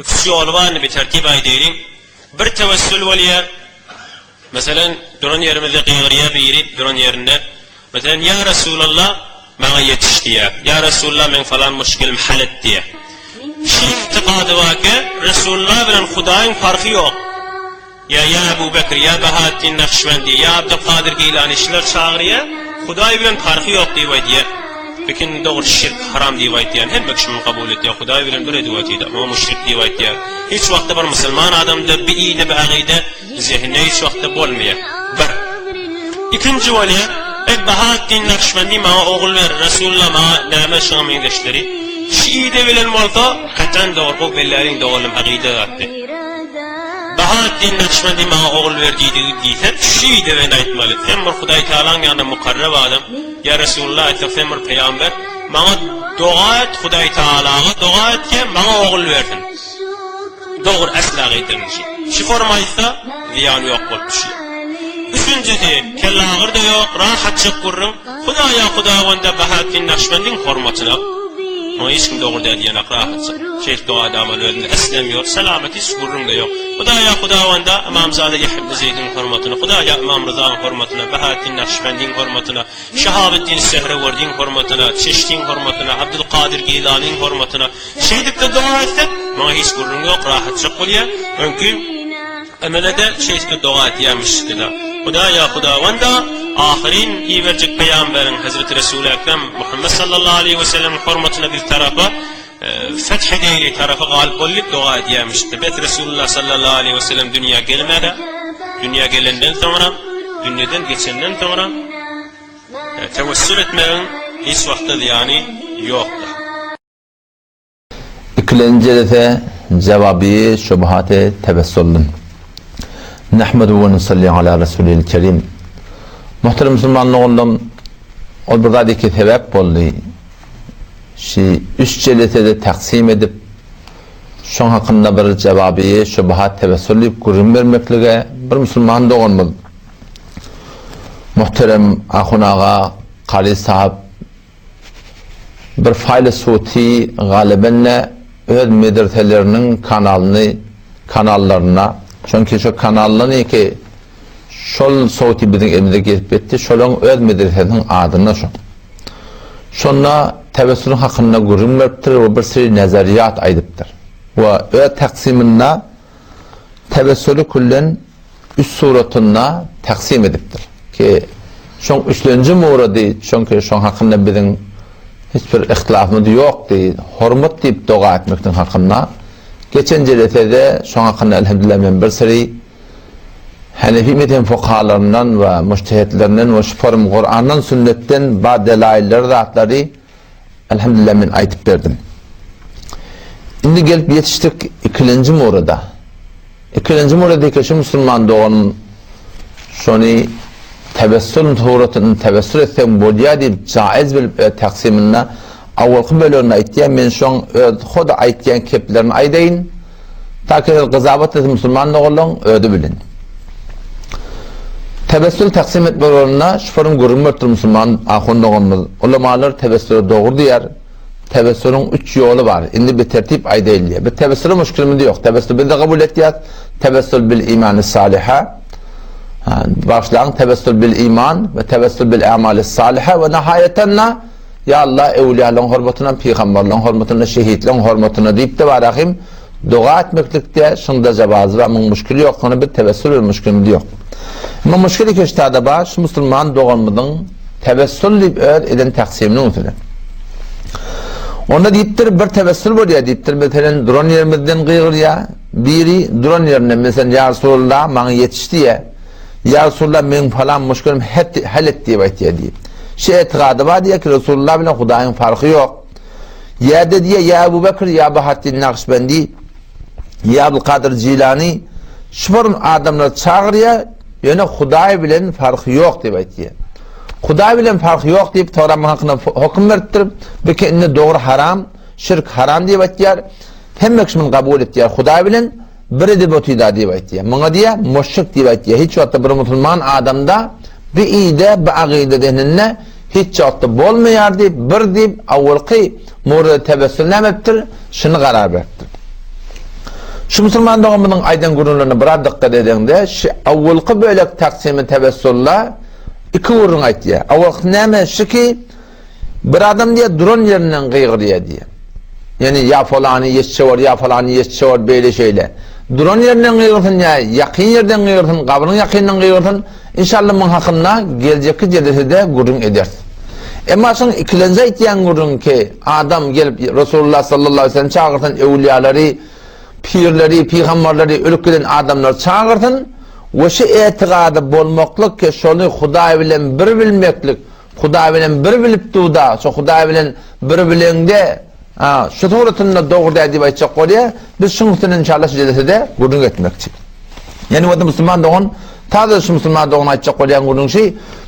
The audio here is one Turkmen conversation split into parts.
Üç ýoly bar indi bitertip aýdaýlyň. Bir tewessül bolýar. Meselem, duran ýerimizde gygyrýar biri duran ýerinde. Meselem, Ýa Resulallah, maňa ýetiş diýýär. Ýa Resulallah, meň falan muşkilim hal et diýýär. Şi ygtykady bar ki, Resulullah bilen Hudaýyň parhy ýok. Ýa Ýa Ebu Bekr, ýa Bahaeddin Nakşbendi, ýa Abdulkadyr Gilany şular çagyrýar, Hudaý bilen parhy ýok diýip aýdýar. Lekin dogry şirk haram diýip aýtýan hemme kişi muny kabul etýär, Hudaý bilen bir edip otyda, muňa müşrik diýip aýtýar. Hiç wagtda bir musulman adamda bi ide bi agyda zehinde hiç wagtda bolmaýar. Bir. Ikinji bolýar, Eý Bahaeddin Nakşbendi maňa ogul ber, Resulullah maňa näme şuňa meňzeşleri. Şu ide bilen bolsa, katan dogry gowy belläliň doganym agyda zatdy. Bahaeddin Nakşbendi maňa ogul ber diýdigi diýse, şu ide bilen aýtmaly. Sen bir Hudaý Tagalaň ýanynda mukarreb adam, ýa Resulullah aýtsak sen bir pygamber, maňa doga et, Hudaý Tagalaga doga et ki, maňa ogul bersin. Dogry äsla gaýtarlyşy. Şu forma aýtsa, zyýany ýok bolup düşýär. Üçünjisi, kellagyr-da ýok, rahatjyk gürrüň, Hudaýa Hudawanda Bahaeddin Nakşbendiň hormatyna. Muňa hiç kim dogry däl diýenak rahatjyk. Şeýdip doga edämeli özünde eslem ýok, salamat hiç gürrüň-de ýok. Hudaýa Hudawanda Ymamzada Ýahýa ibn Zeýdiň hormatyna, Hudaýa Ymam Ryzaň hormatyna, Bahaeddin Nakşbendiň hormatyna, Şahabeddin Söhrewerdiň hormatyna, Çeştiň hormatyna, Abdulkadyr Gilanyň hormatyna, Şeýdip-de doga etsek, muňa hiç gürrüň ýok, rahatjak bolýar. Öňki emele-de şeýdip-de doga edýärmişdi-de. Hudaýa, Hudawanda, ahyryn iberjek pygamberiň, Hezreti Resuly Ekrem Muhammet sallallahu aleýhi we sellemiň hormatyna biz tarapa feth edeýli, tarapa galyp bol diýip doga edýärmişdi. Bes Resulullah sallallahu aleýhi we sellem dünýä gelmäde, dünýä gelenden soňra, dünýeden geçenden soňra tewessül etmegiň hiç wagtda zyýany ýokdur. Ikilenji jelese Jewabi şubuhate tewessuldan. Nahmedu we nusalli ala Resulil Kerim. Muhterem musulman doganlarym, ol bir zat iki sebäp boldy. Şi üç jelesede taksim edip, şoň hakynda bir jewabi şubuhat tewessul diýip gürrüň bermeklige bir musulman doganymyz muhterem Ahun aga Kary sahyp Bir faýly suty galybende öz medreseleriniň kanalyny kanallaryna çünki şo kanaldan iki şol sowty biziň elimize gelip ýetdi şolaň öz medresesiniň adynda şo. Şonda tewessülüň hakynda gürrüň beripdir we bir seri nazariýat aýdypdyr. We öz taksymynda tewessüli küllen üç suratynda taksim edipdir. Ki, şoň üçlenji murady, çünki şoň hakynda biziň hiç bir yhtilafymyz ýokdy, hormat diýip doga etmekligiň hakynda. Geçen jelesede şoň hakynda elhamdülillah men bir seri Hanefi mezhebi fukahalaryndan we mujtehitlerinden we şu forum Kurandan, sünnetden bar delailleri zatlary Elhamdülillah men aýdyp berdim. Indi gelip ýetişdik ikilenji murada. Ikilenji murada şu musulman doganym şony tebessül suratyny tebessül etseň bolýar diýip jaiz bilip öz taksiminde awalky bölegini aýtýar. Men şoň öz hod aýtýan keplerini aýdaýyn. Ta ki gyzabat etsin musulman doganlaryň özi bilin. Tebessül taksim etmek ugrunda şufaryň gürrüň beripdir musulman ahun doganymyz. Ulamalar tebessüle dogry diýýär. Tebessüliň üç ýoly bar. Indi bir tertip aýdaýyn diýýär. Biz tebessüle muşkilimiz ýok. Tebessül biz-de kabul etýäs. Tebessül bil imani saliha. Bagyşlaň, tebessül bil iman we tebessül bil amali saliha we nahaýatanda Ýa Allah, öwlüýalaryň hormatyna, pygamberleriň hormatyna, şehitleriň hormatyna diýip-de barahym doga etmeklikde şunda jawazy bar, muň muşkili ýok, ony biz tewessül bilen muşkilimiz ýok. Emma muşkil iki ştada bar, şu musulman doganymyzyň tewessül diýip öz eden taksiminiň üstüne. Onda diýipdir, bir tewessül bolýar diýipdir, meselen duran ýerimizden gygyrýar, biri duran ýerinden, meselen ýa Resulallah maňa ýetiş diýýär. Ýa Resulallah meň falan muşkilim hal et diýip aýtýar diýip. Şu etigady bar diýýär ki Resulullah bilen Hudaýyň farky ýok. Ýa-da diýýär ýa Ebu Bekr ýa Bahatdin Nakşbendi ýa Abdulkadyr Jilani şu bir adamlar çagyrýar, ýöne Hudaý bilen farky ýok diýip aýtýar. Hudaý bilen farky ýok diýip Tawramyň hakynda höküm beripdir. Bu ki indi dogry haram, şirk haram diýip aýtýar. Hemme kişi muny kabul etýär. Hudaý bilen Bir edip otyda diýip aýtýar. Muňa diýýär, muşrik diýip aýtýar. Hiç wagtda bir musulman adamda bi ide, bi agyda zehninde hiç wagtda bolmaýar diýip, bir diýip, awalky murda tebessül näme etipdir? Şuny karar beripdir. Şu musulman doganymyzyň aýdan gürrüňlerine biraz dykgat edeňde, şu awwalky bölek taksimi tewessulda iki gürrüň aýtýar. Awwalkysy näme? Şu ki, bir adam diýýär, duran ýerinden gygyrýar diýýär. Ýani ýa falany ýetişe bor, ýa falany ýetişe bor, beýle şeýle. Duran ýerinden gygyrsyn ýa ýakyn ýerden gygyrsyn, gabryň ýakynyndan gygyrsyn, inşallah muň hakynda geljekki jelesede gürrüň ederis. Emma şuň ikilenji aýtýan gürrüňi ki, adam gelip Resulullah sallallahu aleyhi ve sellem çagyrsyn, öwülýalary, pirleri, pygamberleri, ölüp giden adamlary çagyrsyn we şu etigady bolmaklyk ki şony Hudaý bilen bir bilmeklik, Hudaý bilen bir bilip dur-da, şo Hudaý bilen bir bileňde, ha, şu suratynda dogry däl diýip aýtjak bolýar. Biz şuň üstünde inşallah şu jelesede gürrüň etmekçi. Ýani wada musulman dogan, taze şu musulman dogan aýtjak bolýan gürrüň şu,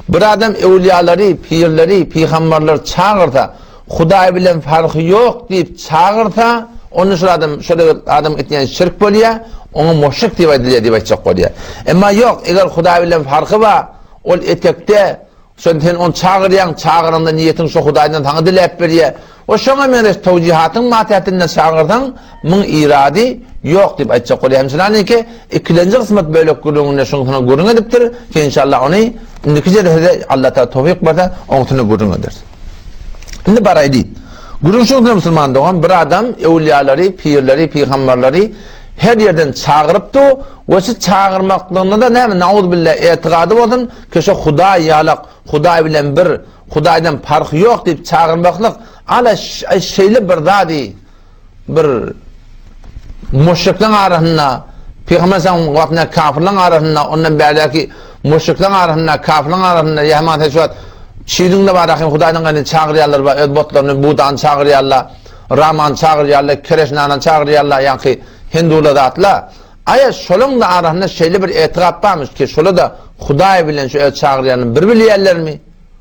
bir adam öwliýalary, pirleri, pygamberleri çagyrsa, Hudaý bilen farky ýok diýip çagyrsa, onda şol adam, şol adam etýän şirk bolýar, oňa muşrik diýip aýdylýar diýip aýtjak bolýar. Emma ýok, eger Hudaý bilen farky bar, ol etekde Şonda sen ony çagyrýaň, çagyranda niýetiň şo Hudaýdan saňa diläp berýär. We şoňa meňzeş towjihatyň matätinde çagyrsaň, muň irady ýok diýip aýtjak bolýar. Hemçinaniki ikilenji gysmat bölek gürrüňinde şuňusyna gürrüň edipdir, ki inşallah ony indiki jelesede Allah Taala towfyk berse, oňusyna gürrüň ederis. Indi baraýly. Gürrüň şuňusyna musulman dogan, bir adam öwliýalary, pirleri, pygamberleri her ýerden çagyrypdy we şu çagyrmaklygynda-da näme, nauzubilla, etigady bolsun, Köşe Hudaý ýalak, Hudaý bilen bir, Hudaýdan parhy ýok diýip çagyrmaklyk, ala şeýle bir zady bir müşrikleriň arasynda, Pygamber sallallahu wagtynda kafirleriň arasynda, ondan bärläki müşrikleriň arasynda, kafirleriň arasynda, ýa hem şu wagt Çiniň-de bar ahim Hudaýdan gaýry çagyrýarlar bar, öz botlaryny Budany çagyrýarlar, Ramany çagyrýarlar, Kereşnany çagyrýarlar, ýaňky hindular zatlar. Aýa, şolaň-da arasynda şeýle bir etigat barmyş ki, şolar-da Hudaý bilen şu öz çagyrýanyny bir bilýärlermi?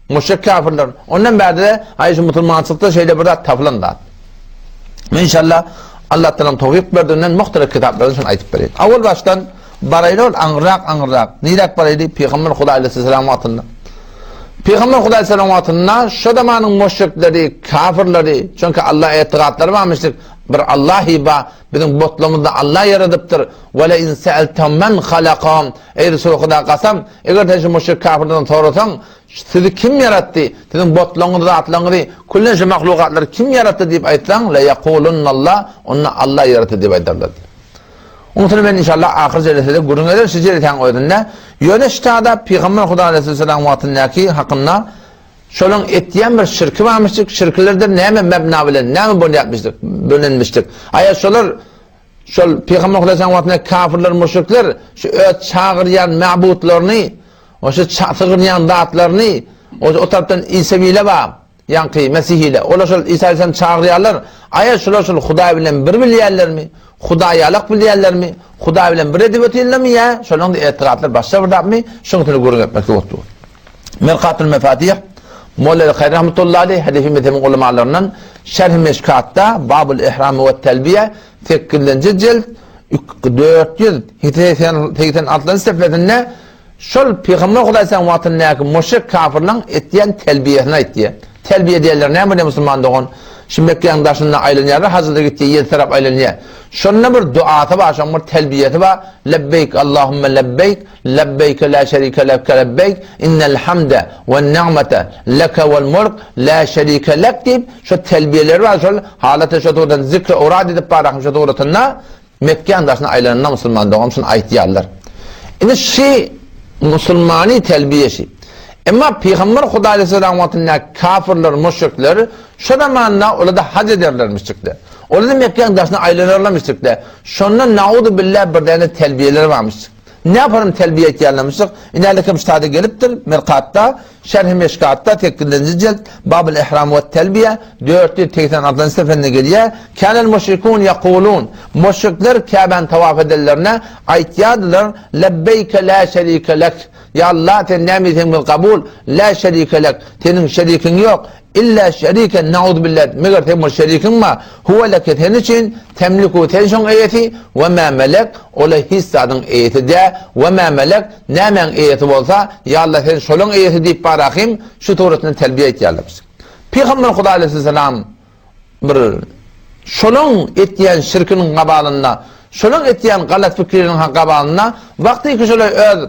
Müşrik kafirler. Ondan bärde-de, aý, şu musulmançylykda şeýle bir zat tapylan zat. Men inşallah Allah Taalanyň towfyk berdiginden muhtelif kitaplardan şony aýdyp bereýin. Awal başdan baraýly ol aňryrak aňryrak. Niräk baraýly? Pygamber Hudaý aleyhisselam wagtynda. Pygamber Hudaý aleyhisselam wagtynda şo zamanyň müşrikleri, kafirleri, çünki Allah etigatlary barmyşdyk. Bir Allahy bar, Biziň botlarymyzy Alla ýaradypdyr. Ve le in se'eltehum men halakahum. Eý Resul Huda kasam, eger sen şu müşrik kafirlerden sorasaň, sizi kim ýaratdy? Siziň botlaryňyzy, zatlaryňyzy, küllen şu mahlukatlary kim ýaratdy diýip aýtsaň, le yekulunnallah, onda Alla ýaratdy diýip aýdarlar. Onuň men inşallah ahyr jelesede gürrüň ederin şu jelesäň özünde. Ýöne şu tada Pygamber Huda aleyhisselam wagtyndaky hakynda Şolaň etýän bir şirki barmyşdyk, şirkilerden näme mebna bilen, näme bolýarmyşdyk, bölünmişdik. Aýa şolar, şol Pygamber Hudaýyň wagtynda kafirler, müşrikler şu öz çagyrýan mabutlaryny, o şu sygynýan zatlaryny, o, o tarapdan İsewile bar, ýaňky Mesihile, olar şol İsa Aleyhisselam çagyrýarlar. Aýa şolar şol Hudaý bilen bir bilýärlermi? Hudaýalak bilýärlermi? Hudaý bilen bir edip otyrlarmy ýa şolaň da etigatlar başga bir zatmy? Şunuň gürrüň etmek zor. Mirkatul Mefatih, Molla El-Kaýry rahmetullahi aleyh, Hanefi mezhebiniň ulamalaryndan Şerh-i Meşkatda, Babul Ihram we Telbiýe, sekizinji jilt, 486-njy sefesinde şol Pygamber Hudaý sallam wagtyndaky müşrik kafirlaryň etýän telbiýesini aýtýar. Telbiýe diýenleri näme bolýar musulman dogan? Şu Mekgäniň daşynda aýlanýarlar, hajyda gitýär, ýedi tarap aýlanýar. Şonda bir duasy bar, şoň bir telbiýesi bar. Lebbeýk Allahumma lebbeýk, Lebbeýke la şerike leke lebbeýk, innel hamde wen ni'mete leke vel mulk la şerike lek diýip, şo telbiýeleri bar, şol halaty şo suratdan zikri owrad edip barakym şo suratynda Mekgäniň daşyna aýlananda musulman dogan şuny aýtýarlar. Indi şi musulmany telbiýe şi. Emma Pygamber Hudaý aleyhisselam wagtynda kafirler, müşrikler şo zamanda olar-da hac ederlermişjikler. Olar-da Mekgäniň daşyna aýlanarlarmışjyklar. Şonda nauzu billah bir däne telbiýeleri barmyşjyk. Ne yaparym telbiýe etýärlemişik. Inälikim ştada gelipdir, Mirkatda, Şerh-i Meşkatda, sekizinji jilt, Babul Ihram we Telbiýe, 486-njy sefesinde gelýär, Kânel müşrikûn ýekulûn, Müşrikler Käbäni tawaf edenlerine aýtýardylar, Lebbeýke lâ şerîke lek, Ýa Allah, sen näme diýseň biz kabul, lâ şerîke lek, seniň şerikiň ýok, Illa şeriken nauzubilla, meger seň bir şerikiň bar, huwe leke sen üçin, temliku sen şoň eýesi, we ma melek, ola hiç zadyň eýesi dä, we ma melek, nämäň eýesi bolsa, ýa Allah sen şolaň eýesi diýip barahym, şu suratynda telbiýe aýtýarlar. Pygamber Hudaý aleýhissalam bir şolaň etýän şirkiniň gabalynda. Şolaň etýän galat pikirleriniň gabagynda wagtyky şolar öz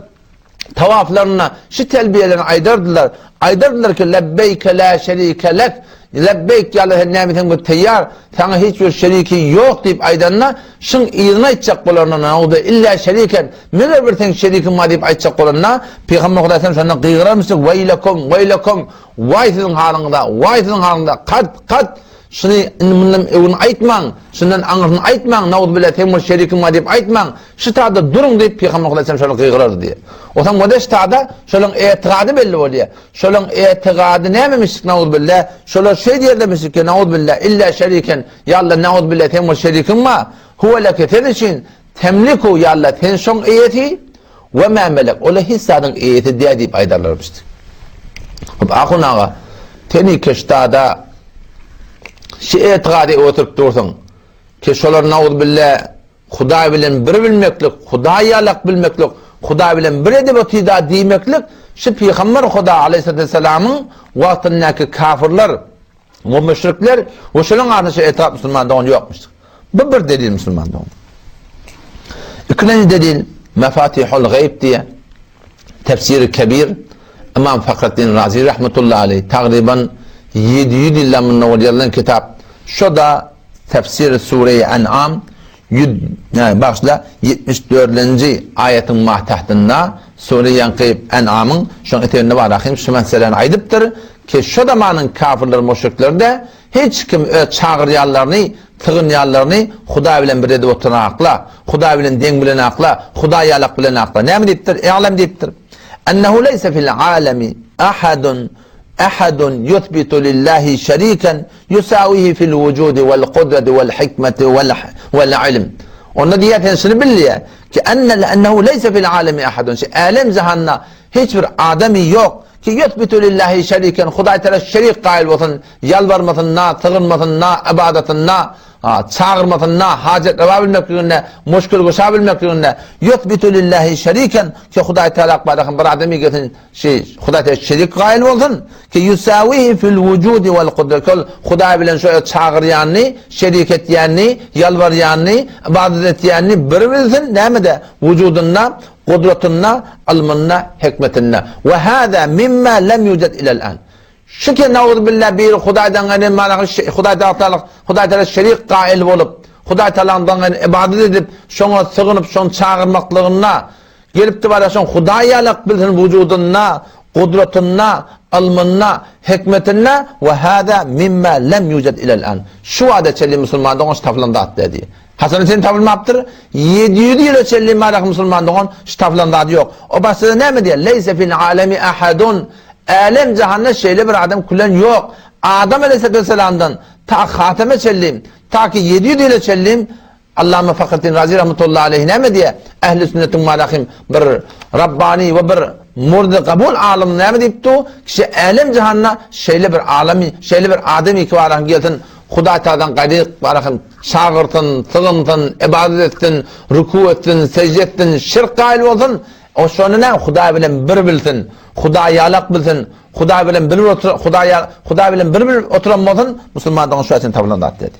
tawaflarynda şu telbiýelerini aýdardylar. Aýdardylar ki, Lebbeýke la şerike lek, Lebbeýk, ýa Allah sen näme etseň biz teýýar, saňa hiç bir şeriki ýok diýip aýdanda, şuň yzyny aýtjak bolarynda, nauzubilla, illa şeriken, meger bir seň şerikiň bar diýip aýtjak bolanda, Pygamber Hudaý sallam şonda gygyrarmyşdyk, Weýlekum, weýlekum, waý siziň halyňyza, waý siziň halyňyza, kat, kat, Şuny indi mundan öňüni aýtmaň, şundan aňyrsyny aýtmaň, nauzubilla seň bir şerikiň bar diýip aýtmaň, şu tada duruň diýip Pygamber Hudaý sallam şolara gygyrardy diýýär. Otam wada şu tada şolaň etigady belli bolýar. Şolaň etigady nämemişdik nauzubilla, şolar şeý diýerlermişdik ki nauzubilla illa şeriken, ýa Allah nauzubilla seň bir şerikiň bar, huwe leke sen üçin temliku ýa Allah sen şoň eýesi, We mä melek, ol-a hiç zadyň eýesi däl diýip aýdarlarmyşdy. Hop, ahun aga, sen keşdada şi etigady oturyp dursuň, ki şolar nauzubille Hudaý bilen bir bilmeklik, Hudaý ýalak bilmeklik, Hudaý bilen bir edip otyda diýmeklik, şi Pygamber Huda aleýhissalatu wessalamyň wagtyndaky kafirler we müşrikler we şolaryň arasynda şeýle etrap musulman dogan ýokmuşdyr. Bu bir delil musulman dogan. Ikinji delil Mefatihul Gayb diye Tefsiri Kebir Imam Fahreddin Razi rahmetullahi aleyh tagryban 700 ýyldan mundan owal ýazylan kitap. Şo da Tefsiri Sure-i En'am bagyşla 74-nji aýatyň mahtahtynda sure ýaňky En'amyň şoň eteginde bar ahim şu meseläni aýdypdyr ki şo zamanyň kafirleri müşrikleri-de hiç kim öz çagyrýanlaryny sygynýanlaryny Hudaý bilen bir edip oturanakla Hudaý bilen deň bilenakla Hudaý ýalak bilenakla näme diýipdir E'lem diýipdir Ennehu leýse fil alemi ahadun Ahadun ýuthbitu lillahi şeriken ýusawihi fil wujudi wal kudrati wal hikmeti wal ilm. Onda diýýär sen şuny bil diýýär ki ennehu leýse fil alemi ahadun şu älem jahanda hiç bir adamy ýok ki ýuthbitu lillahi şeriken Hudaý Teala şerik gaýyl bolsun ýalbarmasynda sygynmasynda ybadatynda çagyrmasynda hajat rewa bilmekliginde muşkil guşa bilmekliginde ýuthbitu lillahi şeriken ki Hudaý Teala bir adamy gelsin Şi, Hudaý Teala şerik gaýyl bolsun, ki ýusawihi fil wujudi wal kudret, ol Hudaý bilen şo çagyrýanyny, şerik etýänini, ýalbarýanyny, ybadat etýänini bir bilsin, nämede? Wujudynda, gudratynda, ylmynda, hikmetinde. We hâzâ mimma lem yujad ilel an. Şu ki nauzubilla biri Hudaýdan gaýry Hudaý Teala Hudaý Teala şerik gaýyl bolup, Hudaý Teala'dan gaýry ybadat edip, şoňa sygynyp, şony çagyrmaklygynda Gelipdi baraşyň Hudaý ýalak bilsin wujudynda, gudratynda, ylmynda, hikmetinde we hâzâ mimma lem ýujad ilel an. Şu wada çenli musulman dogan şu tapylan zat däl diýýär. Haçana çenli tapylmapdyr? 700 ýyla çenli marak musulman dogan şu tapylan zady ýok. O başda näme diýýär? Leýse fil alemi ahadun. Älem jahanda şeýle bir adam külen ýok. Adam aleyhisselamdan ta hateme çenli, ta ki 700 ýyla çenli Allama Fahreddin Razy rahmetullahi aleýh näme diýýär? Ähli sünnetiň malahym bir Rabbani we bir murdy kabul alymy näme diýipdi? Kişi älem jahanda şeýle bir alamy, şeýle bir adamy ki barahym gelsin, Hudaý Tagaladan gaýry barahym çagyrsyn, sygynsyn, ybadat etsin, ruku etsin, sejde etsin, şirk gaýyl bolsun, o şony näme Hudaý bilen bir bilsin, Hudaý ýalak bilsin, Hudaý bilen bir otur, Hudaý Hudaý bilen bir bilip oturan bolsun, musulmandygyny şu üçin tapylan zat diýdi.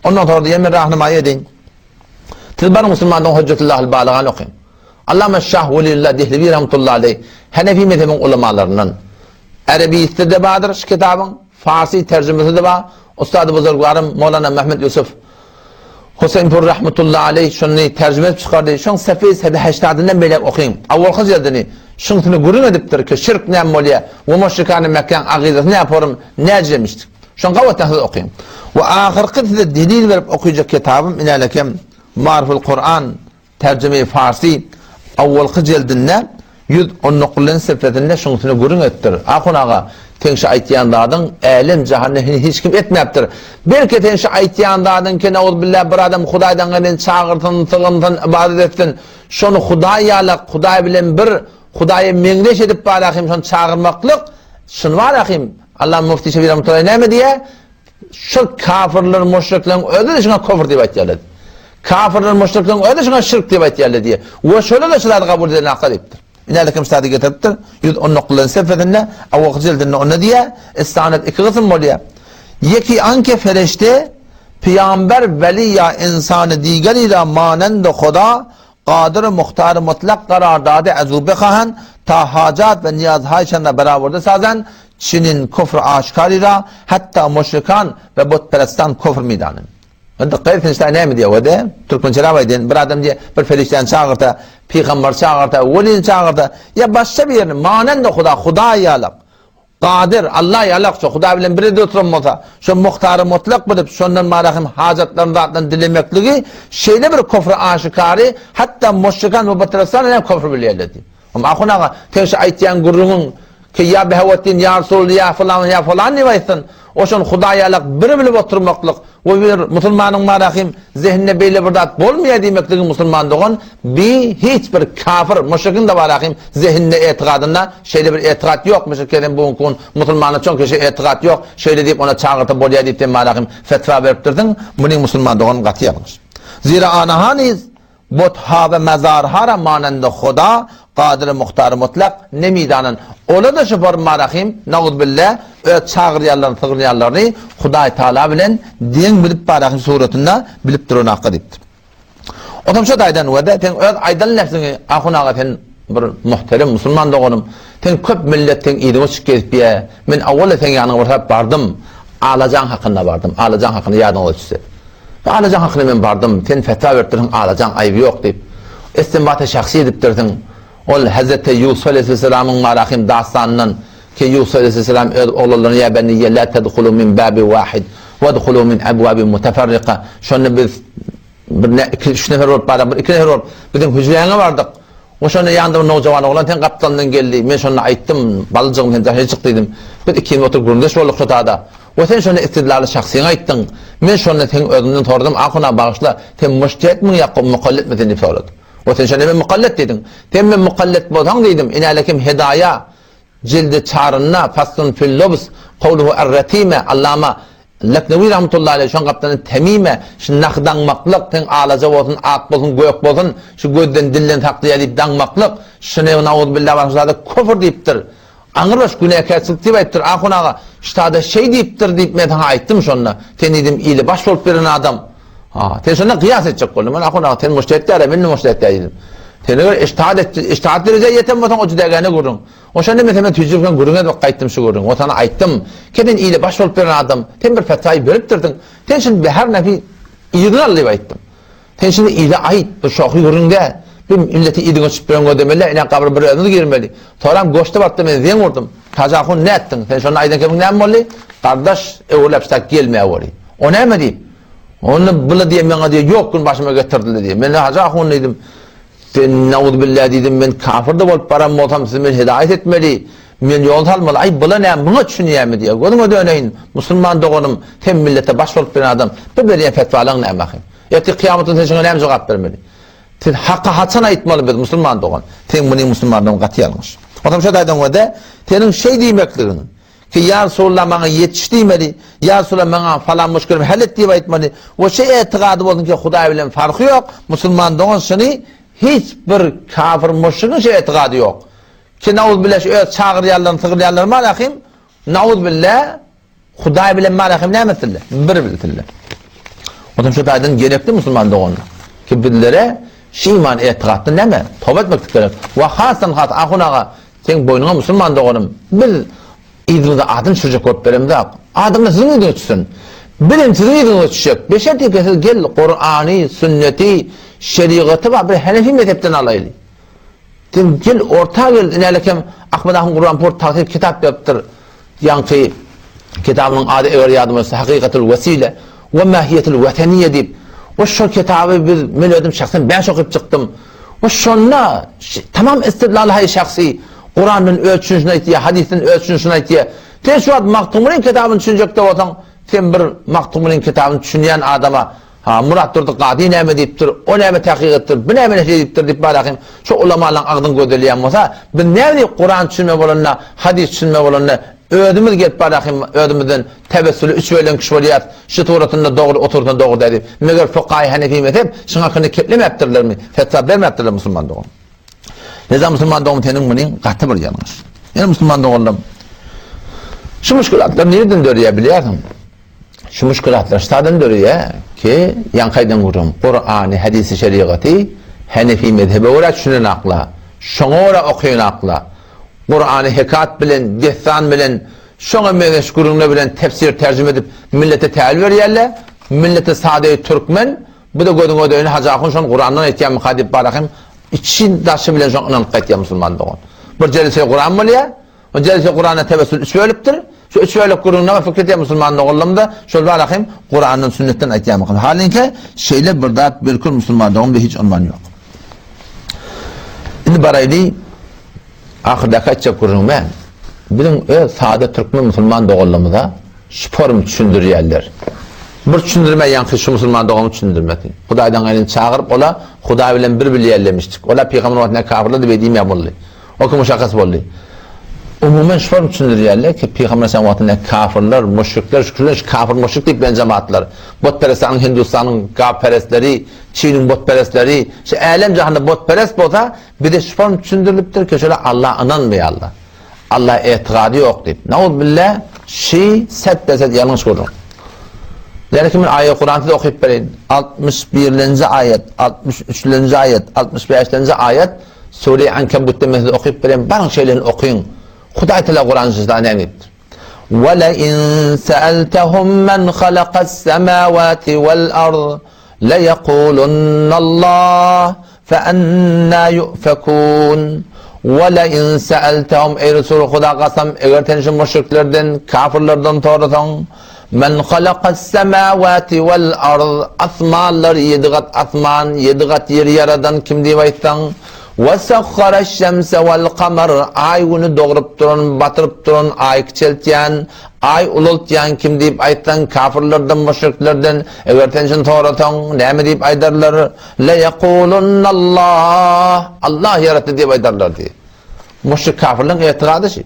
Ondan soňra diýen men rahnamaýy edeýin. Siz baryň musulmanlaryň Hojjatullahil Balygany okyň. Allama Şah Welillah Dehlewi rahmetullahi aleýh Hanefi mezhebiň ulamalaryndan. Arebisde-de bardyr şu kitabyň, farsy terjimesi-de bar. Ustady buzurgwarym Mowlana Mehmet Ýusuf Huseýnpur rahmetullahi aleýh şuny terjime edip çykardy. Şoň sefeýi sede heşdadyndan beýläk okyň. Awalky jildini şuňsyny gürrüň edipdir ki, şirk näme bolýar we müşrikany Mekgäň agydasy näporum näjilemişdik. Şoň gabatdan siz okyň. We ahyrky size delil berip okyjak kitabym inälekem Maariful Kuran terjime-i farsy awwalky jeldinde 119-njy sefesinde şuňusyny gürrüň etdir. Ahun aga, seň şu aýtýan zadyň älem jahanda heniz hiç kim etmäpdir. Belki seň şu aýtýan zadyň ki nauzbillah bir adam Hudaýdan gaýry çagyrsyn, sygynsyn, ybadat etsin, şony Hudaý ýalak, Hudaý bilen bir, Hudaýa meňzeş edip barahym şony çagyrmaklyk, şuny barahym Allah Mufti Şebi Rahmetullahi näme diýýär? Şol kafirler, müşrikleriň özi-de şuňa kufr diýip aýtýarlar. Kafirler, müşrikleriň özi şuňa şirk diýip aýtýarlar diýýär. We şolar-da şu zady kabul eden hakda diýipdir. Ine kim zady getiripdir? 119-njy sefesinde, awalky jildinde onda diýýär, istanet iki gysym bolýar. Ýeki anke fereşte. Pygamber, weli ýa ynsany digeri ra manendu Huda, Kadyr Muhtary Mutlak karar dady ezu behahan, ta hajat we niýazhaýşan ra berawerdi sazan, çinin kufr aşkary ra, hatda muşrikan we butperestan kufr midanin. Indi gaýry senişdä näme diýýär wede? Türkmençeläp aýdaýyn, bir adam diýýär, bir perişdäni çagyrsa, pygambary çagyrsa, welini çagyrsa, ýa başga birini, manendu Huda, Hudaý ýalak. Kadyr, Alla ýalak, şo Hudaý bilen bir ýerde oturan bolsa, şo Muhtary Mutlak bilip, şondan bara hem hajatlaryny zatlaryny dilemekligi şeýle bir kufry aşykary, hatda muşrikan we butperestan hem kufr bilýärler diýip. Hem ahun aga, sen şu aýtýan gürrüňiň ki ýa Behawetdin ýa Resuly ýa fylan ýa falan diýip aýtsyn, oşony Hudaý ýalak bir bilip oturmaklyk we bir musulmanyň bara hem zehninde beýle bir zat bolmaýar diýmekligi musulman dogan bi hiç bir kafir muşrikiň-de bara hem zehninde etigadynda şeýle bir etigat ýok muşrik hem bu günki gün musulmanda çoň kişi etigat ýok şeýle diýip ona çagyrsa bolýar diýip sen bara hem fetwa beripdirsiň muny musulman dogan gaty ýalňyş. Zira anaha niz Butha we mazarhara mananda Huda, Kadyry Muhtary Mutlak nemidanan. Ola-da şu forma rahim, nauzbilla, öz çagyrýanlaryny, sygynýanlaryny Hudaý Taala bilen deň bilip bar rahim suratynda bilip duran hakka diýipdir. Onsoň şu taýdan we-de seň öz aýdan nefsiňi ahun aga sen bir muhterem musulman doganym, sen köp millet seň yzyňa çykyp gezipýä, men owal-da seň ýanyňa bir sapar bardym, Alajaň hakynda bardym, Alajaň hakynda ýadyňyza düşse. Alajaň hakyna men bardym, sen fetwa beripdirsiň, Alajaň aýby ýok diýip. Istinbaty şahsy edipdirsiň. Ol Hezreti Ýusup aleýhissalamyň Marahym dastanyndan ki Ýusup aleýhissalam öz oglanlaryna ýa beniýe la tedhulu min babi wahid wedhulu min abwabin muteferrika şonda biz bir ne iki üç nefer bolup bardyk, bir iki nefer bolup biziň hüjräňe bardyk. O şonda ýanynda bir nowjawan oglan seň gapdalyndan geldi. Men şonda aýtdym, balyjygym sen daşary çyk diýdim. Biz ikimiz oturyp gürrüňdeş bolduk şo tada. We sen şonda istidlaly şahsyňy aýtdyň. Men şonda seň özüňden soradym, Ahun aga bagyşla, sen mujtehitmiň ýa mukalletmi sen diýip soradym. We sen şonda men mukallet diýdiň. Sen men mukallet bolsaň diýdim, inälekim Hedaýa jildi çarynda Faslun fil lubs kowluhu er-retime Allama Leknewi rahmetullahi aleýh şoň gapdalynda temime şu nah daňmaklyk seň alaja bolsun, ak bolsun, gök bolsun, şu gözden dilden saklaýar diýip daňmaklyk, şuny nauzubilla başga zada küfür diýipdir. Aňrybaş günäkärçilik diýip aýtdyr, Ahun aga, ştada şeý diýipdir diýip men saňa aýtdym şonda. Sen diýdim ile baş bolup ýören adam. Ha, sen şonda gyýas etjek bolduň. Men ahun aga sen mujtehit däl, men-de mujtehit däl diýdim. Sen eger ijtihad et, ijtihad derejä ýeten bolsaň o jüdägäne gürrüň. O şonda men senden tüýjüp hem gürrüň edip gaýtdym şu gürrüňi. O sana aýtdym. Ke sen ile baş bolup ýören adam, sen bir fetwaýy beripdirdiň. Sen şuny be her nefi yzyna al diýip aýtdym. Sen şuny ile aýt, bu şohy gürrüň däl. Bir milleti yzyňa çykyp bilen gözlemeli, ine gabra bir özümiz girmeli. Soram goşda bartda men zeň urdum. Hajy ahun nätdiň? Sen şonda aýdan kebiň näme boldy? Gardaş, öwrüläp ştak gelmäge boldy. O näme diýip? Onda bula diýen maňa diýe ýok gün başyma getirdiler diýe. Men Hajy ahun diýdim. Sen nauzbilla diýdim, men kafir-de bolup baran bolsam siz meni hidaýat etmeli. Men ýol salmaly. Aý bula näme muňa düşünýärmi diýe. Gözüňe döneýin, musulman doganym, sen millete baş bolup bilen adam. Bu berýän fetwalaň näme ahym? Ertir kyýamatda sen şuňa näme jogap bermeli? Siz haky haçan aýtmaly biz musulman dogan? Seň munyň musulmanlygyň gaty ýalňyş. Onsoň şo taýdan görde, seniň şeý diýmekligiň, ki ýa Resulallah maňa ýetiş diýmeli, ýa Resulallah maňa falan muşkilimi hal et diýip aýtmaly, we şeý etigady bolsun ki Hudaý bilen farky ýok, musulman dogan şuny hiç bir kafir muşrigiň şeý etigady ýok. Ki nauzbillah şu öz çagyrýanlaryny sygyrýanlary bar ahim, nauzbillah Hudaý bilen Malahym näme etsinler? Bir bilsinler. Ondan şu taýdan gerekli musulman doganlar ki bizlere şu iman etigatda näme? Toba etmeklik gerek. We hasdan has ahun aga seň boýnuňa musulman doganym biz yzymyza adam düşürjek bolup beremzok. Adamlar siziň yzyňyza düşsün. Biz hem siziň yzyňyza düşjek. Beşertike siz gel Kurany, sünneti, şerigaty bar bir Hanefi mezhepden alaýly. Sen gel orta gel inälekem Ahmet ahun Gurbanpur tagsyr kitap beripdir. Ýaňky kitabynyň ady eger ýadyma düşse Hakykatul wesile we mahiýetul weteniýe diýip. We şol kitaby biz men özüm şahsen bäş okyp çykdym. We şonda tamam istidlal haý şahsy Kurandan öz düşünişini aýtýar, hadysdan öz düşünişini aýtýar. Sen şu wagt Magtymgulyň kitabyny düşünjekde bolsaň, sen bir Magtymgulyň kitabyny düşünýän adama Ha, Myratdurdy Kazy näme diýipdir, o näme tahkyk edipdir, bu näme neşir edipdir diýip barahym, şo ulamalaň agzyny gözelýän bolsa, biz näme diýip Kuran düşünme bolanda, hadys düşünme bolanda, özümiz gelip barahym özümizden tewessüli üç bölen kişi bolýas, şu suratynda dogry, o suratynda dogry däl diýip. Meger fukaýy hanefi mezhep şuň hakynda keplemäpdirlermi, fetwa bermäpdirler musulman dogan. Neza musulman dogan seniň munyň gaty bir ýalňyş. Ýene musulman doganlarym, şu muşkilatlar nireden dörýär bilýärsiň? Şu muşkilatlar ştadan döreýär ki, ýaňky aýdan gürrüň, Kurany, hadisi şerigaty Henefi mezhebe görä düşünenakla, şoňa görä okaýanakla, Kurany hekat bilen, dessan bilen, şoňa meňzeş gürrüňler bilen tefsir terjime edip millete täwil berýärler, millete sadeýi türkmen, bu-da gözüň ödeýini Hajy ahun şony Kurandan aýtýarmyka diýip barahym içi daşy bilen şoňa ynanyp gaýtýar musulman dogan. Bir jelse Kuran bolýar, O jelse Kurana tewessül üç bölüpdir. Şu üç bölek gürrüňine pikir edýän musulman doganlarym-da şol bar ahym Kurandan sünnetden aýtýarmykan. Halinki şeýle bir zat bilkul musulman doganymda hiç unman ýok. Indi baraýly ahyrdaky aýtjak gürrüňime biziň öz sada türkmen musulman doganlarymyza şu form düşündirýärler. Bir düşündirme ýaňky şu musulman doganymyz düşündirmesi. Hudaýdan gaýryn çagyryp ola Hudaý bilen bir bilýärlemişdik. Ola pygamber wagtynda kafirler diýip diýmeýän boldy. O kim muşakasy boldy? Umuman şular düşündirýärler ki, Pygamber aleyhisselam wagtynda kafirler, müşrikler, şu külen şu kafir müşrik diýip bilen jemaatlar, butperestanyň Hindustanyň gapperestleri, Çiniň butperestleri, şu älem jahanda butperest bolsa, bize şu form düşündirilipdir ki, şolar Allaha ynanmaýarlar. Allaha etigady ýok diýip. Nauzbillah, şi set-de-set ýalňyş gürrüň. Ýene kim aýat Kur'an size okyp bereýin. 61-lenji aýat, 63-lenji aýat, 65-lenji aýat Sure Ankabutda men size okyp bereýin, baryň şeýlesini okyň. Hudaý Teala Kur'an sözde näme diýipdir? Ve le in sa'altahum men halakas semawati vel ard le yekulunallah fe enna yufekun. Ve le in sa'altahum ey Resul Huda kasam eger sen şu müşriklerden, kafirlerden sorasaň Men halakas semawati vel ard asmanlary ýedi gat asman, ýedi gat ýeri ýaradan kim diýip aýtsaň, we sahharaş şemse vel kamar aý güni dogrup duran, batyryp duran, aý kiçeltýän, aý ulaltýan kim diýip aýtsaň, kafirlerden, müşriklerden eger sen şuny sorasaň, näme diýip aýdarlar? Le ýekulunnallah Allah ýaratdy diýip aýdarlar diýip. Müşrik kafirleň etiqady şi.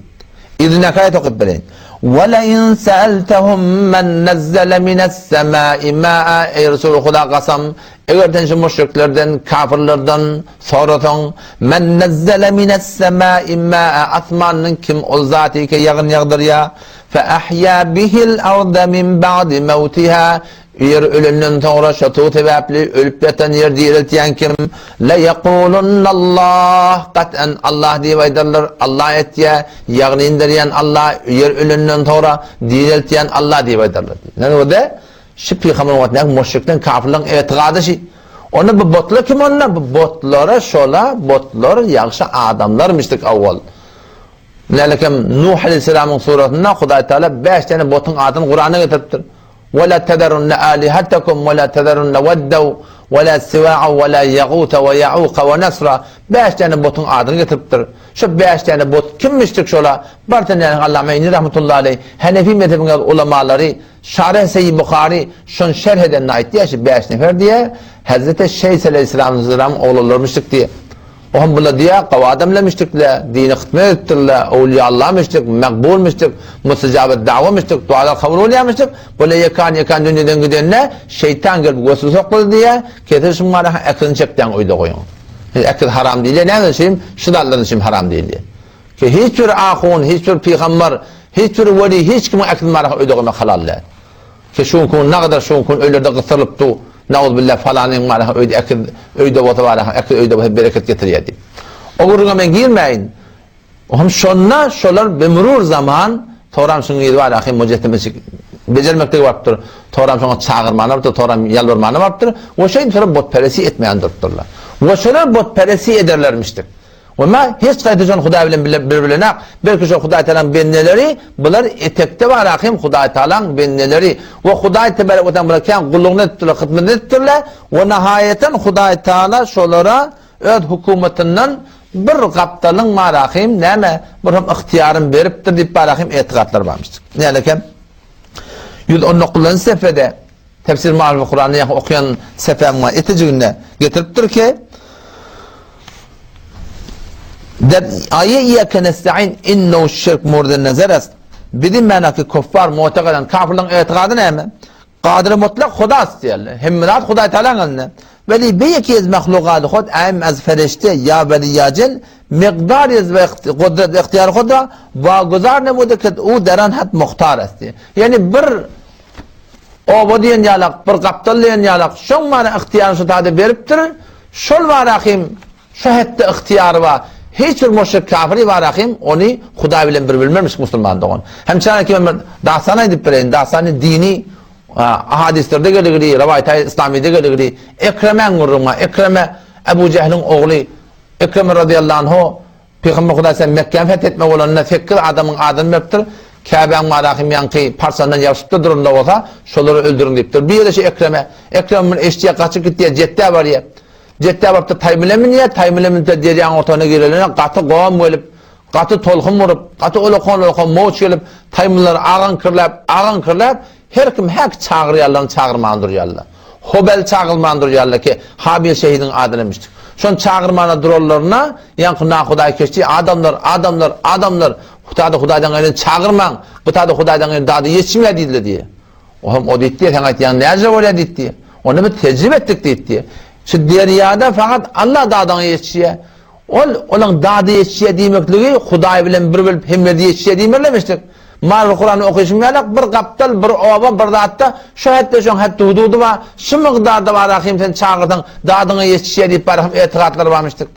Yzyndaky aýaty okyp bereýin. Ve le in sa'altahum men nazzala minas semai ma'a Eý Resul Huda kasam, eger sen şu müşriklerden, kafirlerden sorasaň, men nazzala minas semai ma'a asmandan kim ol zaty ki ýagyn ýagdyrýar, fe ahya bihil arda min ba'di mawtiha Ýer ölenden soňra şo suw sebäpli ölüp ýatan ýer direltýän kim? Leýekulunallah, gat'an Allah diýip aýdarlar, Allah etýär, ýagny inderýän Allah, ýer ölenden soňra direltýän Allah diýip aýdarlar. Näme boldy? Şu pygamber wagtyndaky müşrikleň, kafirleň etiqady şi. Onda bu botlar kim onda? Bu botlara şola botlar ýagşy adamlarmyşdyk awwal. Nälekem Nuh aleyhisselamyň suratynda Hudaý Teala 5 tane botuň adyny Kur'ana getiripdir. Ve la tezerunne alihatakum ve la tezerunne veddew ve la siwa'a ve la yagute ve ya'uka ve nesra 5 tane botuň adyny getiripdir. Şu 5 tane bot kimmişdik şola? Bir tane Allame İni rahmetullahi aleyh Hanefi mezhebiniň ulamalary Şarh Seyyid Buhari şon şerh edenini aýtdy şu 5 nefer diýe Hazreti Şeyh aleyhisselamyň ogullarymyşdyk diýe. Ohm bula diýýär, gowy adamlar müşrikler, dine hyzmat edipdirler, öwlüýa Allah müşrik, makbul müşrik, mustajabet dawa müşrik, dualar kabul bolýar müşrik, bula ýekan-ýekan dünýeden gidende şeýtan gelip weswese oklady diýýär, kesir şum gara ekizini çekdäň öýde goýuň. Ekiz haram diýilýär, näme üçin? Şu zatlar üçin haram diýilýär. Ki hiç bir ahun, hiç bir pygamber, hiç bir weli, hiç kimiň ekizini bara öýde goýmak halal däl. Ki şu gün nagadar şu gün öýlerde gysyrylyp du, nauzbillah falanyň bara öýde ekiz öýde bolsa bara ekiz öýde bolsa bereket getirýär diýip. O gürrüňe men girmäýin. Hem şonda şolar bimurur zaman toram şuň ýeri bar ahim mujessemeçik bejermeklige barypdyr. Toram şoňa çagyrmana barypdyr, toram ýalbarmana barypdyr. We şeýdip şolar butperesi etmän durupdyrlar. We şolar butperesi ederlermişdik. We ma hiç gaýta şon Hudaý bilen bile bir bilenak, belki şo Hudaý Tagalaň bendeleri, bular etekde bar ahim Hudaý Tagalaň bendeleri. We Hudaý tebarek we taala bular kän gullugyny edipdirler, hyzmatyny edipdirler. We nahaýatan Hudaý Tagala şolara öz hukumatyndan bir gapdalyň bar ahim näme bir hem ygtyýaryn beripdir diýip bar ahim etigatlar barmyş. Nälekem 119-njy sefede Tefsir Maarif Kurany ýa okaýan sefäň etejiginde getiripdir ki Der aýe iýake nesta'in innehu şirk murden nezer est. Bizim menaki kuffar mu'takadan kafirlerin etiqady näme? Kadir mutlak Huda diýerler. Hemme zat Hudaý Tagalaň elinde. Weli bi ýeki ez mahlugat hud aim az ferişte ýa weli ýa jin miqdar ez we kudret we ihtiýar hud ra wa guzar nemude ki u deran hat muhtar est. Ýani bir. oba diýen ýalak, bir gapdal diýen ýalak, şoň bara ygtyýaryny şu tada beripdir, şol bara hem şu hetde ygtyýary bar. Hiç bir müşrik kafir bara hem ony Hudaý bilen bir bilmermiş musulman dogan. Hem çanaki men bir dastan aýdyp bereýin, dastany dini hadislerde geligili, rowaýat islamide geligili, Ekremäň gürrüňi bar. Ekreme Ebu Jehliň ogly Ekreme razyýallahu anhu Pygamber Hudaý sen Mekgäni feth etmek bolanda sekiz adamyň adyny beripdir. Käbäň marahym ýaňky parçandan ýapyşypdyr duranda bolsa, şolary öldüriň diýipdir. Bir ýere şu Ekreme, Ekrem muny eşidýär, gaçyp gitýär, Jetdä barýar. Jetdä barypdyr, taýmyla münýär, taýmyla münüpdir, derýaň ortagyna girelende gaty gom gelip, gaty tolkun urup, gaty ulakan-ulakan mowç gelip, taýmylary agaňkyrlap, agaňkyrlap, Her kim häki çagyrýarlaryny çagyrman durýarlar. Hobel çagyrman durýarlar ki, Habil şehidiň adyna müşdik. Şony çagyrmana duranlaryna, ýaňky nahudaý keşdi, Adamlar, adamlar, adamlar, bu tada Hudaýdan gaýryny çagyrmaň, bu tada Hudaýdan gaýry dady ýetişmeýär diýdiler diýýär. O hem o diýdi, seň aýtýanyň näce bolýar diýdi. Onda biz tejribe etdik diýdi. Şu derýada fakat Allah dadyňa ýetişýär. Ol, olaň dady ýetişýär diýmekligi Hudaý bilen bir bilip hemmesi ýetişýär diýmeklemişdik. Marwy Kurany okyşym ýalak bir gapdal, bir oba, bir zatda şu hetde şoň hetdi-hududy bar, şu mygdarda bar ahym sen çagyrsaň dadyňa ýetişýär diýip bar ahym etigatlary barmyşdyk.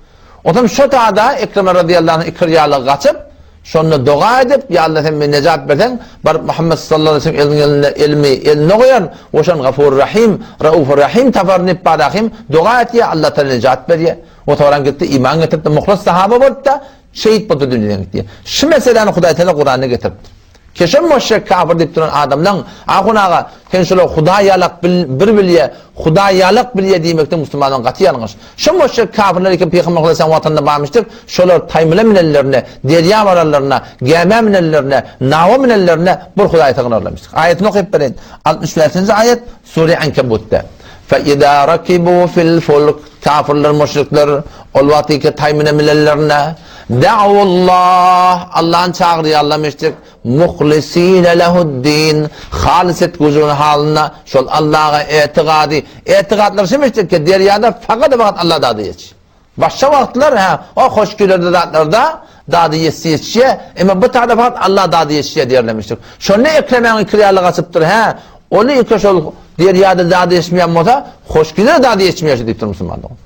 Otam şo tada Ekreme razyýallahu anh ikirýalyga gaçyp, şonda doga edip, Ýa Alla sen meni nejat berseň, baryp Muhammet sallallahu aleýhi we sellem eliniň elinde elimi eline goýaryn we şony Gafur Rahym, Raufur Rahym taparyn diýip bar ahym doga etýär, Alla taala nejat berýär. O soran gitdi, iman getiripdi, muhlas sahaba bolupdy, şehit boldy dünýeden gitdi. Şu meseläni Hudaý Teala Kuranda getiripdir. Keşem müşrik kafir diýip duran adamlaň, Ahun aga, sen şolar Hudaý ýalak bil, bir bilýä, Hudaý ýalak bilýä diýmekde musulmanlaryň gaty ýalňyş. Şu müşrik kafirler eken Pygamber Hudaý watanda barmyşdyk, şolar taýmyla minenlerine, derýa bararlaryna, gämä minenlerine, nawa minenlerine bir Hudaýa sygynarlarmyşdyk. Aýatyny okyp bereýin. 65-nji aýat Sure Ankabutda. Fe izâ rakibû fil fulk, kafirler, müşrikler ol wagtyky taýmyna minenlerinde, da'ullah, Allahny çagyrýarlar müşrik, muhlisine lehu'd-din, halys etgüjüni halynda şol Allaha etigady, etigatlary şu müşrik ki, derýada fakat-fakat Allah dady ýetişýär. Başga wagtlar hä, o hoşgülerde zatlarda dady ýetse ýetişýär, emma bu tada fakat Allah dady ýetişýär diýerlemişdir. Şonda Ekremäň ikirýaly gaçypdyr, hä, ony ike şol derýada dady ýetişmeýän bolsa, hoşgülerde dady ýetişmeýär şu diýipdir musulman dogan.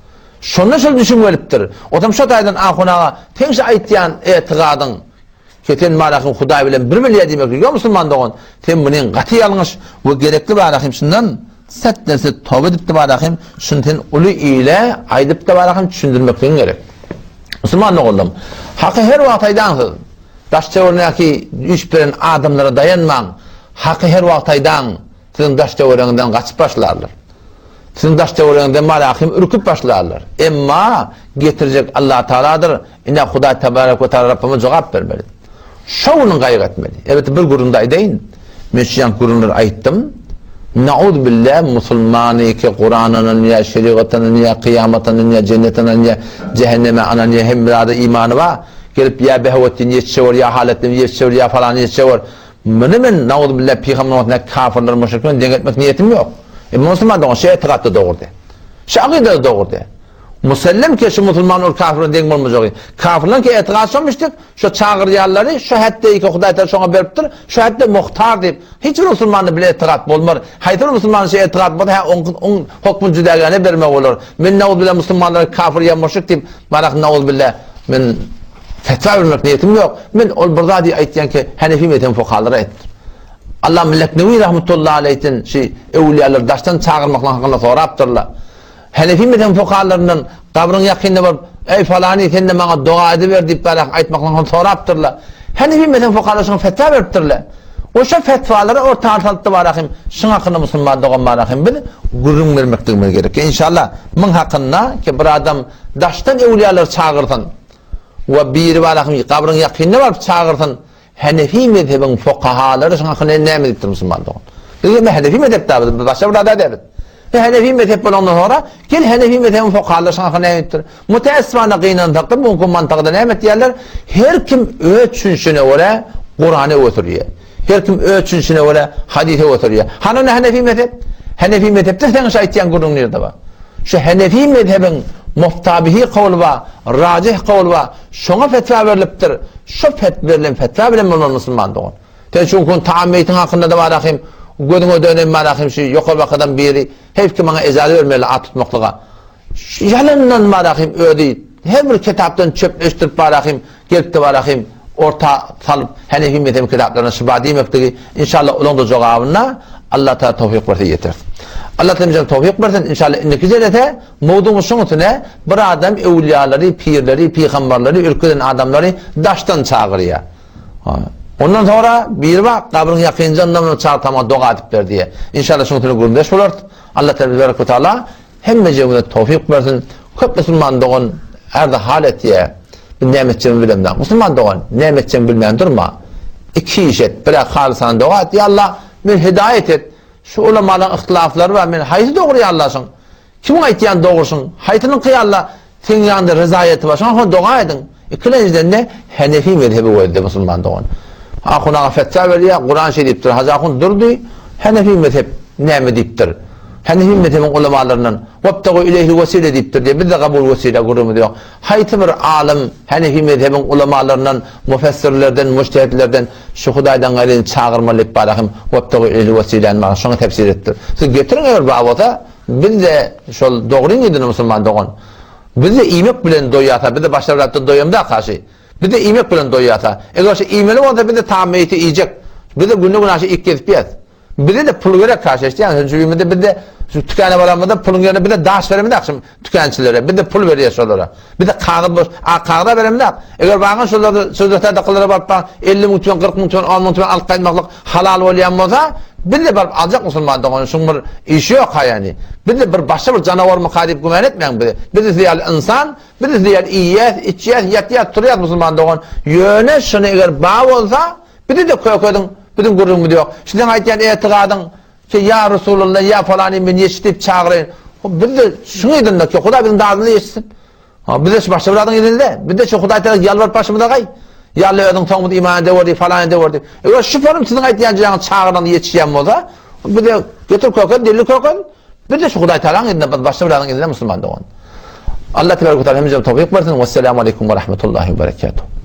Şonda şol düşüm gelipdir. Otam şo taýdan ahun aga, seň şu aýtýan etigadyň, Keten Malahyň Hudaý bilen bir bilýär diýmeklik ýok musulman dogan. Sen munyň gaty ýalňyş we gerekli Balahym şundan set derse toba edipdi Balahym şuny sen uly ile aýdypda Balahym düşündirmekligiň gerek. Musulman doganlarym haky her wagt aýdaňsyz. Daş töweregindäki üýşüp beren adamlara daýanmaň. Haky her wagt aýdaň. Siziň daş töweregiňizden gaçyp başlarlar. Siziň daş töweregiňizden malahym ürküp başlarlar. Emma getirjek Allah Tagaladyr. Ine Hudaý Tebarek we Taala Rabbimiz jogap bermeli. Şo günüň gaýgy etmeli. Elbetde bir gürrüňde aýdaýyn. Men şu ýanky gürrüňleri aýtdym. Nauz billah musulmany ki Kurana ynanýar, şerigata ynanýar, kyýamata ynanýar, jennete ynanýar, jähenneme ynanýar, hemme zada imany bar. Gelip ýa Behawetdin ýetişewür, ýa Haletdin ýetişewür, ýa falany ýetişewür. Muny men nauzubilla pygamber wagtynda kafirler müşrik bilen deň etmek niýetim ýok. Emma musulman dogan şu etigatda dogry däl. Şu akydada dogry däl. Musellem ki şu musulman ol kafir bilen deň bolmajagy. Kafirleň ki etigat şo müşrik, şo çagyrýanlary şu hetde iki Hudaý Taala şoňa beripdir, şu hetde muhtar diýip. Hiç bir musulmanda bile etigat bolmar. Haýsy bir musulmanda şu etigat bolsa, hä oň oň hokmun jüdägäne bermek bolar. Men nauzubilla musulmanlara kafir ýa müşrik diýip, marak nauzubilla men Fetwa bermek niýetim ýok. Men ol bir zady aýtýan ki, Hanefi mezhebiň fukahalary aýtdyr. Allama Leknewi rahmetullahi aleýhden şi öwlüýalary daşdan çagyrmaklyk hakynda sorapdyrlar. Hanefi mezhebiň fukahalaryndan gabryň ýakynynda baryp, Eý falany sen-de maňa doga ediber diýip barak aýtmaklyk hakynda sorapdyrlar. Hanefi mezhebiň fukahalary şoňa fetwa beripdirler. We şo fetwalary orta salypdy barahym, şuň hakynda musulman dogan barahym biz gürrüň bermekligimiz gerek. Inşallah muň hakynda ki bir adam daşdan öwlüýalary çagyrsyn, We biri bar ahym gabryň ýakynynda baryp çagyrsyn. Hanefi mezhebiň fukahalary şuň hakynda näme diýipdir musulman dogan? Biz hem Hanefi mezhepde biz başga bir zada däl. Ve Hanefi mezhep bolandan sonra gel Hanefi mezhebiň fukahalary şuň hakynda näme diýipdir? Müteessifana gynansakda bu günki mantykda näme diýýärler? Her kim öz düşünişine görä Kurany öňe sürýär. Her kim öz düşünişine görä hadysy öňe sürýär. Hany onda Hanefi mezhep? Hanefi mezhepde seň şu aýtýan gürrüň nirde bar? Şu Hanefi mezhebiň muftabihi kowly bar, rajih kowly bar. Şoňa fetwa berlipdir. Şo fet berlen fetwa bilen bolmaly musulman dogan. Sen şu gün taam meýtiň hakynda-da bar ahym. Gözüňe döneýin barahym şu ýokary bakadan biri heyf ki maňa ejaza bermeli at tutmaklyga. Şu ýalandan barahym özi her bir kitapdan çöpleşdirip barahym gelipdi barahym orta salyp Henefi mezhebi kitaplaryna şyba diýmekligi inşallah olaň-da jogabyna Allah Taala towfyk berse ýeteris. Allah Taala bize towfyk bersin inşallah indiki jelese mowzugymyz şuň üstüne bir adam öwlüýalary, pirleri, pygambarlary, ürküden adamlary daşdan çagyrýar. Ondan soňra biri bar, gabryň ýakynja ondan muny çagyrtama doga edip ber diýýär. Inşallah şuň üstüne gürrüňdeş bolarys. Allah tebarek we taala hemmejigimize towfyk bersin. Köp musulman dogan ärde hal etýär. Biz näme etjegimizi bilemzok. Musulman dogan, näme etjegini bilmän durma. Iki iş et. Birä halysana doga et. Ýa Allah, meni hidaýat et. Şu ulamalaryň yhtilaflary bar. Men haýsy dogry ýa Allah şuň? Kimiň aýtýany dogry şuň? Haýsynyňky ýa Allah Seň ýanyňda rezaýaty bar. Şoňa şol doga ediň. Ikilenjiden-de Henefi mezhebi gözle musulman dogan. Ahun aga fetwa berýär, Kuran şeý diýipdir. Hajy ahun durdy, Henefi mezhep näme diýipdir? Henefi mezhebiň ulamalaryndan Wabtagu ileyhil wesile diýipdir diýýär. Bizde gabul wesile gürrüňimiz ýok. Haýsy bir alym Henefi mezhebiň ulamalaryndan, mufessirlerden, mujtehidlerden şu Hudaýdan gaýryny çagyrmaly diýip barahym Wabtagu ileyhil wesiläni maňa şoňa tefsir edipdir. Siz getiriň eger bar bolsa, Biz-de şol dogryň yzyny musulman dogan. Biz-de iýmek bilen doýýasa, biz-de başga bir zatdan doýamzak haşy. Biz-de iýmek bilen doýýasa. Eger şu iýmeli bolsa biz-de tam meýiti iýjek. Biz-de günde-günaşa iýip gezip ýäs. Bize-de pul gerek haşy eşitýäňmi? Şonuň üçin bizde biz-de şu tükana baranymyzda puluň ýerine biz-de daş beremizak şu tükançilere. Biz-de pul berýäs şolara. Biz-de kagyz boş, ak kagyza beremizak. Eger baňa şolarda sözletädakyllara baryp baň 50 müň tümen, 40 müň tümen, 10 müň tümen alyp gaýtmaklyk Halal bolýan bolsa, biz-de baryp aljak musulman dogan, şuň bir işi ýok-ha ýagny. Biz-de bir başga bir janawarmyka diýip güman etmäň bizi. Biz-de siz ýaly ynsan, biz-de siz ýaly iýýäs, içýäs, ýatýas, turýas musulman dogan. Ýöne şuny eger bar bolsa, bizi-de kökediň, biziň gürrüňimiz ýok. Şu seň aýtýan etigadyň, ki ýa Resulallah, ýa falany men ýetiş diýip çagyraýyn. Biz-de şuň yzynda ki, Hudaý biziň dadymyzy ýetişsin. Ha, biz-de şu başga bir zadyň yzynda. Biz-de şu Hudaý tarap ýalbaryp başymyza gaý. Ýa Alla özüň soňumyzy iman edewer diýip, falan edewer diýip. Eger şu forum siziň aýtýan jaňyz çagyranda ýetişýän bolsa, bize getir köken, delil köken. Biz-de şu Hudaý Tagalaň yzynda, biz başga bir zadyň yzynda musulman dogan. Allah tebarek we taala hemmämize towfyk bersin. Wesselamu aleýkum we rahmetullahi we berekatuh.